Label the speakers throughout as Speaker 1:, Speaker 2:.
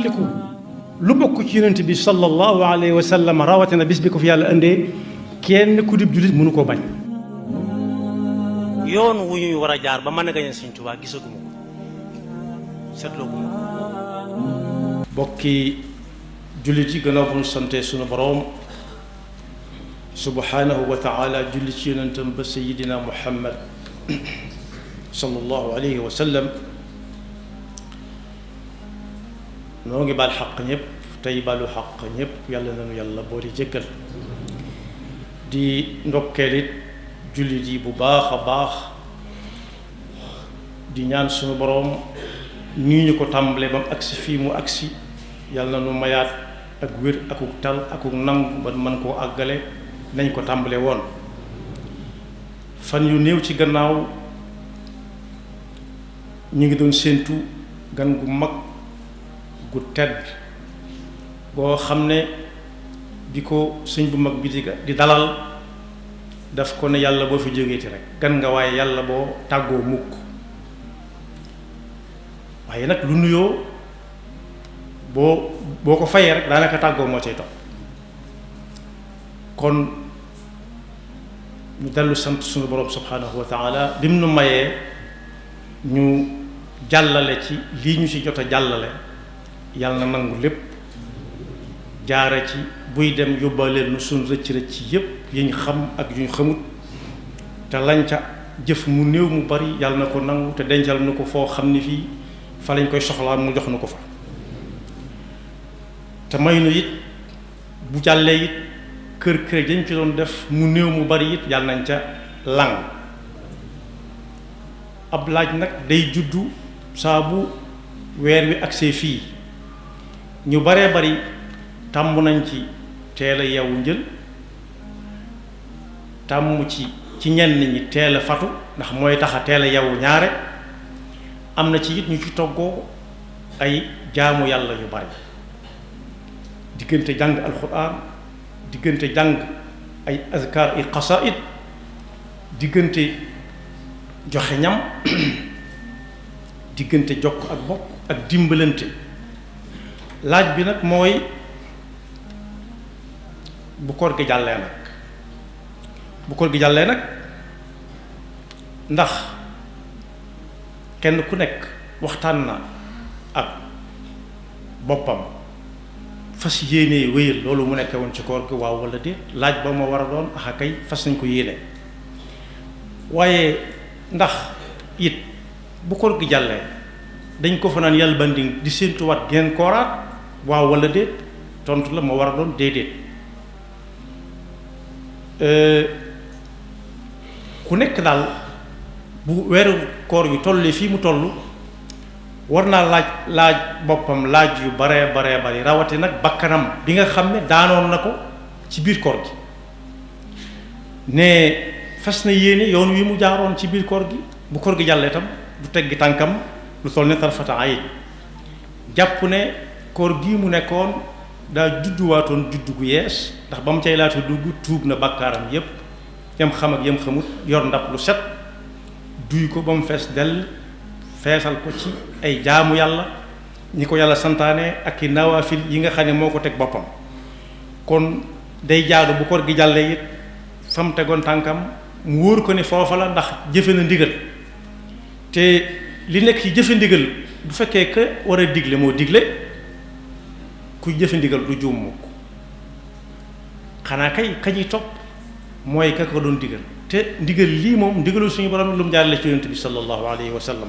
Speaker 1: fàttaliku lu bokk ci yonent bi sallallahu alayhi wa sallam rawatina bis bi ko fi yàlla indee kenn ku dib jullit mënu koo bañ.
Speaker 2: yoon wu ñuy war a jaar ba mën a gañe Sëñ Tuubaa gisaguma ko seetlooguma ko.
Speaker 1: bokki jullit yi gannaaw bu ñu sante sunu boroom subhanahu wa taala julli ci yonentam ba sayidina muhammad sallallahu alayhi wa sallam noo ngi baal xaq ñëpp tey baalu xaq ñëpp yàlla nanu yàlla boole jéggal di ndokkeel it jullit yi bu baax a baax di ñaan sunu boroom nii ñu ko tàmbalee ba mu agsi fii mu agsi yàlla na nu mayaat ak wér akuk tal akuk nangu ba mën koo àggale nañ ko tàmbalee woon. fan yu néew ci gannaaw ñu ngi doon séentu gan gu mag gu tedd boo xam ne bi ko sëñ bu mag bi di dalal daf ko ne yàlla boo fi jógeeti rek gan nga waaye yàlla boo tàggoo mukk waaye nag lu nuyoo boo ko fayee rek daanaka tàggoo moo cay topp kon ñu dellu sant suñu borom subhanahu wa taala bi mu nu mayee ñu jàllale ci lii ñu ci jot a jàllale yàlla na nangu lépp jaare ci buy dem yóbbaaleel nu suñ rëcc-rëcc yépp yi ñu xam ak yu ñu xamut te lañ ca jëf mu néew mu bari yàlla na ko nangu te dencal nu ko foo xam ni fii fa lañ koy soxlaa mu jox nu ko fa te may nu it bu jàllee it kër dañ ci doon def mu néew mu bari it yàlla nañ ca lang ab laaj nag day juddu saa bu weer wi agsee fii ñu baree bari tàmm nañ ci teel a yeewu njël tàmm ci ñenn ñi teel a fatu ndax mooy tax a teel a yeewu ñaare am na ci it ñu ci toggoo ay jaamu yàlla yu bari diggante jàng alxuraan diggante jàng ay azkar ay xasaid diggante joxe ñam diggante jokk ak bokk ak dimbalante laaj bi nag mooy bu koor gi jàllee nag ndax kenn ku nekk waxtaan na ak boppam fas yéenee wéyal loolu mu nekkee woon ci koor gi waaw wala déet laaj ba ma war a doon axa kay fas nañ ko yéene waaye ndax it bu koor gi jàllee dañ ko fa naan yàlla bandi di séentuwaat genn kooraat waaw wala déet tontu la ma war a doon déedéet ku nekk daal bu weeru koor yu tollee fii mu toll war naa laaj boppam laaj yu baree bari rawate nag bakkanam bi nga xam ne daanoon na ko ci biir koor gi ne fas na yéene yoon wi mu jaaroon ci biir koor gi bu koor gi jàllee tam du teggi tànkam lu toll ne tarfata ayin jàpp ne koor gii mu nekkoon daa judduwaatoon juddu gu yees ndax ba mu cay laata dugg tuub na bakkaaram yépp yam xam ak yam xamut yor ndab lu set duy ko ba mu fees dell feesal ko ci ay jaamu yàlla ñi ko yàlla santaane ak i nawaafil yi nga xam ne moo ko teg boppam kon day jaadu bu koor gi jàllee it fa mu tegoon tànkam mu wóor ko ne foofa la ndax jëfe na ndigal te li nekk ci jëfe ndigal bu fekkee que war a digle moo digle kuy jëfe ndigal du juum mukk xanaa kay kañuy topp mooy ka ko doon digal te ndigal lii moom ndigalul suñu borom lu mu jaarale ci yonent bi sallallahu alayhi wa sallam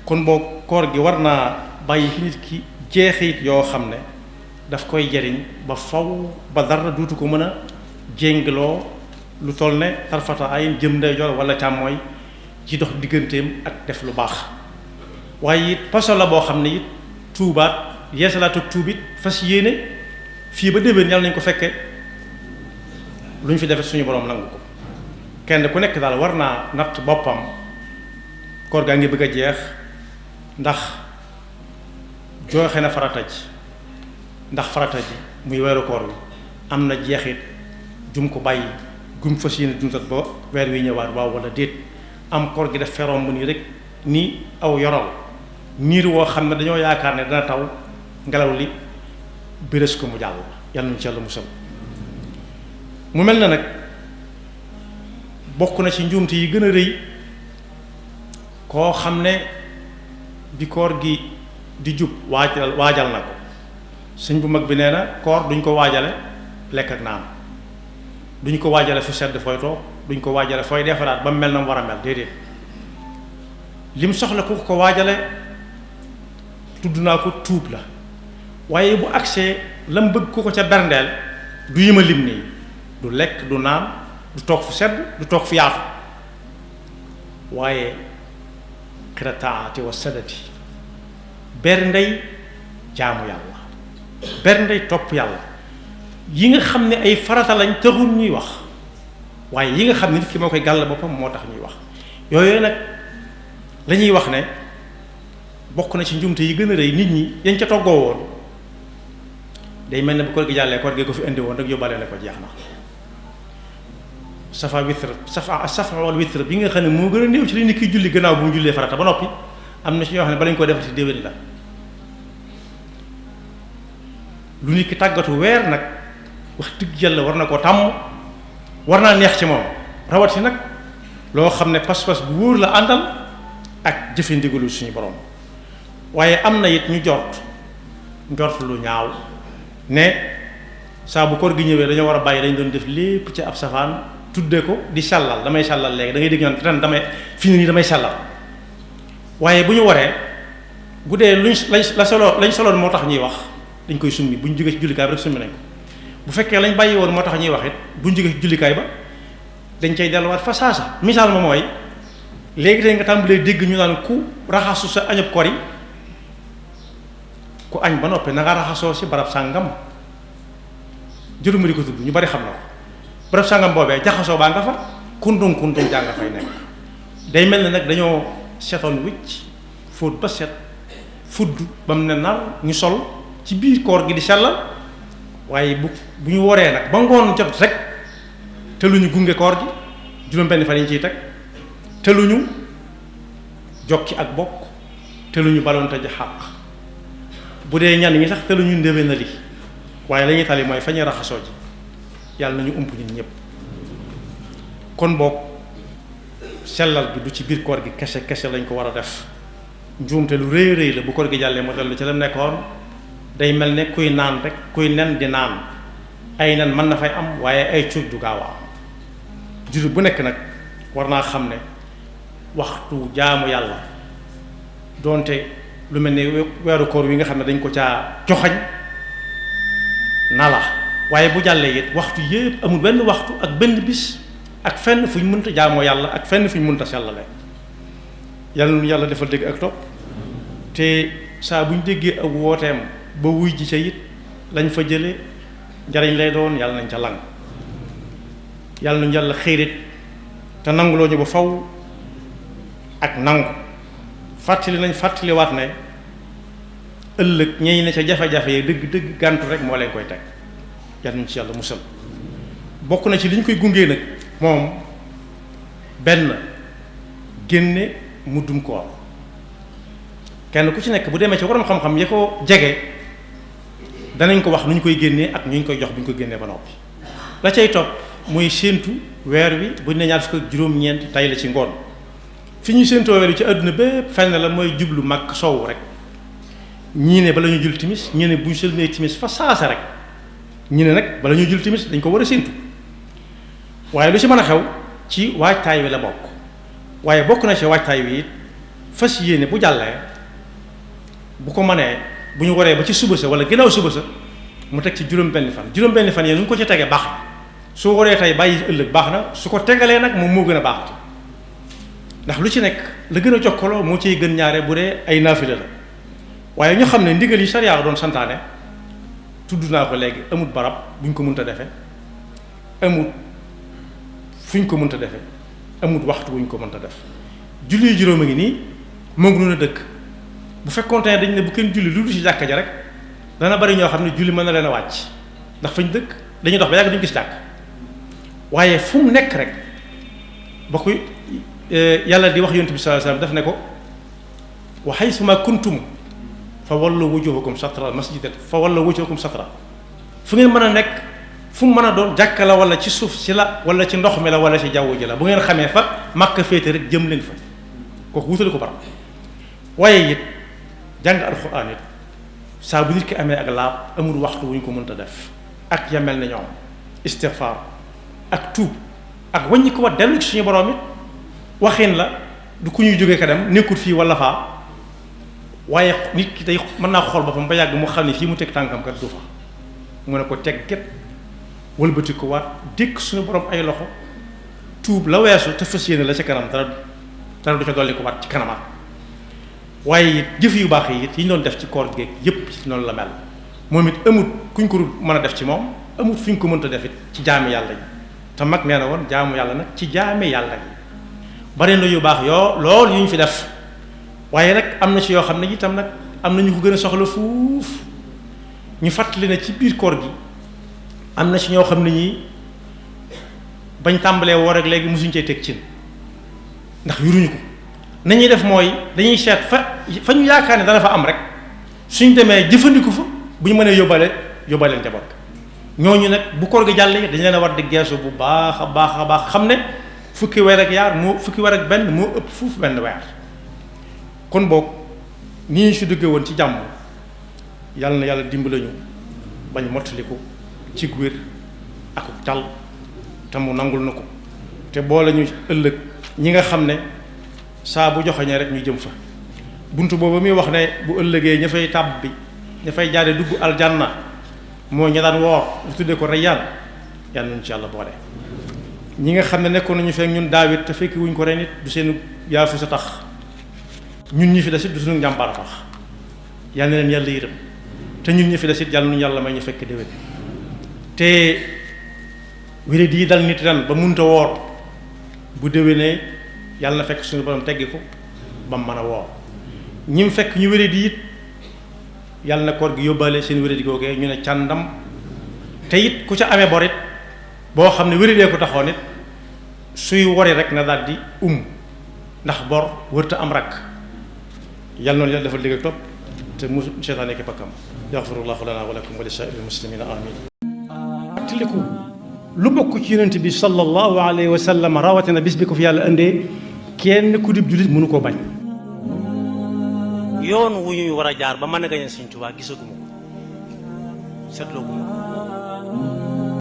Speaker 1: kon boo koor gi war naa bàyyi fi nit ki jeexit yoo xam ne daf koy jariñ ba faw ba dara duutu ko mën a jéngloo lu toll ne tarfata ayin jëm ndeyjoor wala càmmooy ci dox digganteem ak def lu baax waaye it paso la boo xam ne it tuubaat yeesalaat ak tuubit fas yéene fii ba déwén yàlla nañ ko fekke lu ñu fi defee suñu borom nangu ko kenn ku nekk daal war naa natt boppam koor gaa ngi bëgg a jeex ndax joxe na farata ji ndax farata ji muy weeru koor wi am na jeexit jum ko bàyyi gum fas yéene dundal ba weer wi ñëwaat waaw wala déet am koor gi def feroom bu nii rek ni aw yoral niir woo xam ne dañoo yaakaar ne dana taw ngelaw li bërës ko mu jàll yàlla nañu ci yàlla musal. mu mel na nag bokk na ci njuumte yi gën a rëy koo xam ne bi koor gi di jub waajal na ko. sëñ bu mag bi nee na koor duñ ko waajale lekk ak naan duñ ko waajale fu sedd fooy toog duñ ko waajale fooy defaraat ba mu mel na mu war a mel déedéet lim soxla ku ko waajale tudd naa ko tuub la waaye bu agsee lam bëgg ku ko ca berndeel du yima lim nii du lekk du naan du toog fu sedd du toog fu yaatu waaye xirataati wa sadati berndey jaamu yàlla berndey topp yàlla yi nga xam ne ay farata lañ taxul ñuy wax waaye yi nga xam ne nit ki moo koy gàll boppam moo tax ñuy wax yooyu nag la ñuy wax ne bokk na ci njumte yi gën a rëy nit ñi yañ ca toggoo woon day mel ne bu koor gi jàllee koor gi ko fi indi woon rek yóbbaale na ko jeex na safa wal witr bi nga xam ne moo gën a néew ci li nit ki julli gannaaw bu mu jullee farata ba noppi am na ci ñoo xam ne ba lañ ko defati déwén la lu nit ki tàggatu weer nag wax dëgg yàlla war na koo tàmm war naa neex ci moom rawati nag loo xam ne pas-pas bu wóor la àndal ak jëfe ndigalu suñu borom waaye am na it ñu njort lu ñaaw ne saa bu koor gi ñëwee dañoo war a bàyyi dañ doon def lépp ci ab safaan tuddee ko di sàllal damay sàllal léegi da ngay dégg ñoom ren damay sàllal waaye bu ñu waree bu dee lañ soloon moo tax ñuy wax dañ koy summi bu ñu jógee ci jullikaay ba rek summi nañ ko bu fekkee lañ bàyyi woon moo tax ñuy wax it bu ñu jógee ci jullikaay ba dañ cay delluwaat fa saasa misaal ma mooy léegi tey nga tàmbalee dégg ñu naan ku raxasu sa añub kor yi ku añ ba noppi na nga raxasoo si barab sàngam jëruma di ko tudd ñu bari xam na ko barab sàngam boobee jaxasoo baa nga fa kundung jaa nga fay nekk day mel ne nag dañoo setoon wicc fóot ba set fudd ba mu ne nar ñu sol ci biir koor gi di sellal waaye bu ñu woree nag ba ngoon jot rek te lu ñu gunge koor gi juróom-benn fan yi ciy teg te lu ñu jokki ak bokk te lu ñu balonte ji xàq bu dee ñan ñi sax te lu ñu ndéwé na li waaye la ñuy tali mooy fa ñuy raxasoo ji yàlla nañu ump ñun ñëpp kon boog sellal bi du ci biir koor gi kese kese lañ ko war a def njuumte lu rëy rëy la bu koor gi jàllee mu dellu ci la nekkoon day mel ne kuy naan rek kuy nen di naan ay nen mën na fay am waaye ay cuuj du gaaw a am jullit bu nekk nag war naa xam ne waxtu jaamu yàlla doonte lu mel ne weeru koor wi nga xam ne dañ ko caa joxañ na la waaye bu jàllee it waxtu yépp amul benn waxtu ak benn bis ak fenn fu ñu mënta jaamoo yàlla ak fenn fu ñu mënta sellale yàlla nu yàlla defal dégg ak topp te saa bu ñu déggee ak wooteem ba wuy ji ca it lañ fa jële njariñ lay doon yàlla nañ ca lang yàlla nañu yàlla xiirit te nanguloo ñu ba faw ak nangu fàttaliwaat ne ëllëg ñey ne ca jafe-jafe yi dëgg gàntu rek moo leen koy teg yàlla nañ ci yàlla musal bokk na ci li ñu koy gungee nag moom benn génne muddum koor kenn ku ci nekk bu demee ci waroom xam-xam ya ko jege danañ ko wax nu ñu koy génnee ak ñu ñu koy jox bu ñu ko génnee ba noppi la cay topp muy séentu weer wi bu ñu ne ñaar fukk ak juróom-ñeent tay la ci ngoon fi ñuy séentoo weer wi ci àdduna bépp fenn la mooy jublu mag soowu rek ñii ne bala ñu jul timis ñii ne bu ñu sëlmee timis fa saasa rek ñii ne nag bala ñu jul timis dañ ko war a séentu waaye lu ci mën a xew ci waajtaay wi la bokk waaye bokk na ci waajtaay wi it fas yéene bu jàllee bu ko mënee bu ñu waree ba ci suba sa wala ginnaaw suba sa mu teg ci juróom-benn fan yéen nu ñu ko ci tegee baax na su waree tey bàyyi ëllëg baax na su ko tegalee nag moom moo gën a baax ndax lu ci nekk la gën a jokkaloo moo ciy gën ñaare bu dee ay naafila la waaye ñu xam ne ndigal yi sariya doon santaane tudd naa ko léegi amut barab buñ ko mënta defe amut fuñ ko mënta defe amut waxtu wuñ ko mënta def julli juróom a ngi nii moo ngi nun a dëkk bu fekkoonte ne dañ ne bu kenn julli lu dul ci jàkka ja rek dana bari ñoo xam ne julli mën na leen a wàcc ndax fañ dëkk dañuy dox ba yàgg duñ gis jàkk waaye fu mu nekk rek ba ko yàlla di wax yonent bi sallallahu alayhi wasallam daf ne ko wa haythuma kuntum fa wallu wujuhakum satra masjid fa wallu wujuhakum satra fu ngeen mën a nekk fu mu mën a doon jàkka la wala ci suuf si la wala ci ndox mi la wala ci jaww ji la bu ngeen xamee fa Makka féete rek jëm leen fa kooku wutali ko barab waaye it jàng alxuraan it saa bu nit ki amee ak laab amul waxtu wu ñu ko mënta def ak ya mel ne ñoom istighfar ak tuub ak wàññi ko wat dellu ci suñu borom it waxin la du ku ñuy jógee ka dem nekkul fii wala faa waaye nit ki tey mën naa xool boppam ba yàgg mu xam ne fii mu teg tànkam kat du fa mu ne ko teg ket wëlbati ko waat dékk suñu borom ay loxo tuub la weesu te fas yéene la ca kanam dara du ca dolli ko waat ci kanamaat waaye it jëf yu baax yi it yi ñu doon def ci koor geeg yépp noonu la mel moom it amut kuñ ko mën a def ci moom amut fu ñu ko mënta def it ci jaami yàlla yi te mag nee na woon jaamu yàlla nag ci jaami yàlla yi bari na yu baax yoo lool yu ñu fi def waaye nag am na ci yoo xam ne itam nag am na ñu ko gën a soxla fuuf ñu fàttali ne ci biir koor gi am na ci ñoo xam ne ñii bañ tàmbalee woor ak léegi mosuñ cee teg cin ndax yuruñu ko nañuy def mooy dañuy seet fa ñu yaakaar ne dana fa am rek suñ demee jëfandiku fa bu ñu mënee yóbbaale njaboot ñooñu nag bu koor gi jàllee dañ leen a war di geesu bu baax a baax xam ne fukki weer ak yaar fukki weer ak benn moo ëpp fuuf benn weer kon boog ni ñu si duggee woon ci jàmm yàlla na yàlla dimbali ñu bañ mottaliku ci wér ak tal te mu nangul na ko te boole ñu ëllëg ñi nga xam ne saa bu joxañee rek ñu jëm fa buntu boobu muy wax ne bu ëllëgee ña fay tàbbi ña fay jaare dugg aljanna moo ña daan woor lu tuddee ko Rayyaan yàlla nañu ci yàlla boole ñi nga xam ne nekkoon nañu fekk ñun daawit te fekki wuñ ko ren it du seen yaafu sa tax ñun ñi fi des it du suñu njàmbaar a tax yal na leen yàlla yërëm te ñun ñi fi des it yàlla nañu yàlla may ñu fekk déwén te wéré di dal nit ren ba munta woor bu déwénee yàlla na fekk suñu borom teggi ko ba mu mën a woor ñi mu fekk ñu wéré di it yàlla na koor gi yóbbaale seen wéré di googee ñu ne càndam te it ku ca amee bor it boo xam ne wéri dee ko taxoon it suy wori rek na daal di ndax bor wërta am rakk yàlla noonu yàlla defal dégg ak topp te mu seytaane ki bakkam yaxfirullahu lana wa lakum wa li saa'iril muslimina amin fàttaliku lu bokk ci yonent bi sallallahu alayhi wa sallam rawatina bis bi ko fi yàlla indee kenn ku dib jullit mënu koo bañ
Speaker 2: yoon wu ñuy war a jaar ba mën a gañe Sëriñ Tuubaa gisaguma ko seetloo guma ko